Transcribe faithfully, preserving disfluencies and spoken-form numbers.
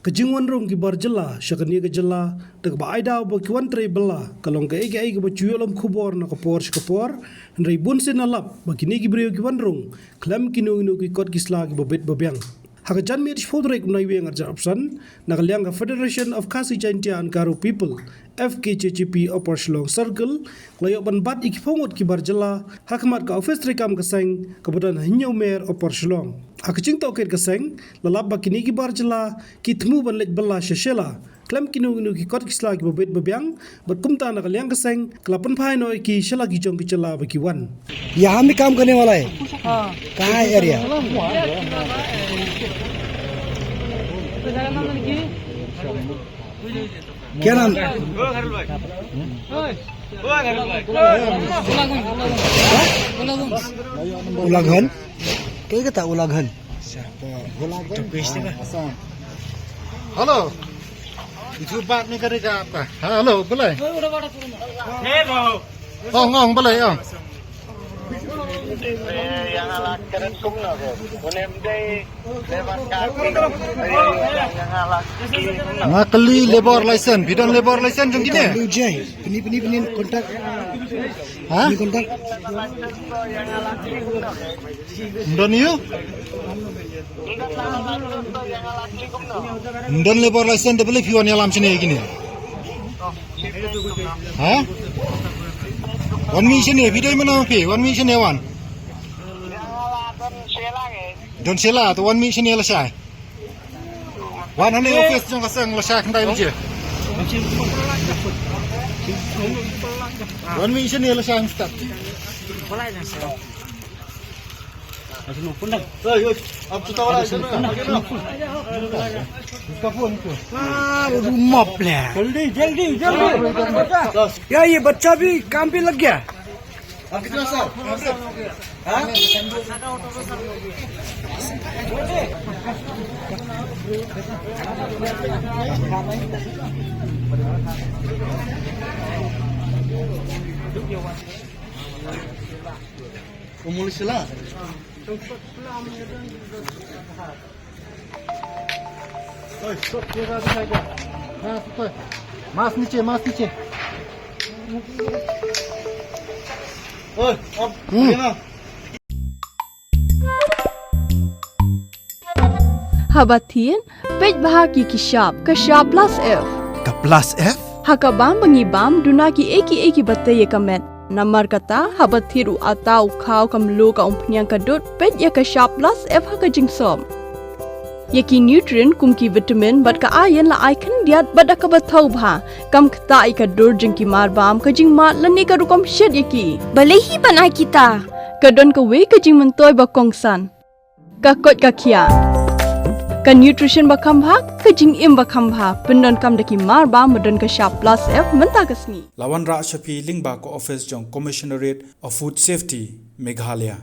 Ka jingwan rung ki bar jylla sha kane ka jylla da kaba ai daw ba ki wan trei bylla ka long kaei kaei kaba ju ïoh lum khubor na ka por sha ka por, hynrei bun sien la lap ba kine ki briew ki wan rung khlem kino kino ki kot ki sla kiba bit ba biang. Ha ka janmiet shiphew tarik u Naiwieng arhajar arphew san, na ka liang ka Federation of Khasi Jaintia and Garo People, F K J G P Upper Shillong Circle, ka la ïoh ban bat ïa ki phew ngut ki bar jylla ha khmat ka ophis treikam ka seng kaba don ha Hynñiewmer, Upper Shillong. Ha ka jingtohkit ka seng, la lap ba kine ki bar jylla ki thmu ban leit bylla sha Shella khlem kino kino ki kot ki sla kiba bit ba biang, bad kumta na ka liang ka seng ka la pynphai noh ïa ki sha la ki jong ki jylla ba ki wan. यहाँ भी काम करने वाला है। हाँ। कहाँ है एरिया? क्या नाम? उलाघन। क्या कहता उलाघन? Hello. Itu baat nahi karega aapka. Ha, hello, balai. Ong, ong, balai, ong. Nga kylli labour license, phi don labour license jong kine? Pini, pini, pini, contact. Ha? Pini contact. Ym don ïa u? Ym don labour license te balei phi wan ïalam shane ïa kine? Ha? Wan mih shane, phi dei mano phi? Wan mih shane wan. Don Shella, to wan mih shane lashai. Wan hangne office jong ka seng lashai khyndai baje. Wan mih shane lashai mynstep. हाँ, वो माप ले। जल्दी, जल्दी, जल्दी। यार, ये बच्चा भी काम पे लग गया। Umul sila. Mask niche, mask niche. Oi, up. Hmm. Haba thied, peit bha ki ki shap, ka shap plus F. Ka plus F? Ha ka bam ba ngi bam, duna kiei kiei kiba tei ïa ka met. Namar kata, haba thied u atta, u khaw, ka mluh, ka umphniang, ka dud, peit ïa ka shap plus F ha ka jingsop. Ïa ki nutrient kum ki vitamin bad ka iron la ai khyndiat bad da kaba thaw bha. Kam ktah ïa ka dur jong ki marbam, ka jingmad lane ka rukom shet ïa ki. Balei hi ban ai kita? Ka don kawei ka jingmyntoi ba kongsan. Ka koit ka khiah. Ka nutrition ba kham bha, ka jingim ba kham bha. Pyndonkam da ki marbam ba don ka shap plus F mynta ka sngi. La wanrah sha phi lyngba ka office jong Commissionerate of Food Safety, Meghalaya.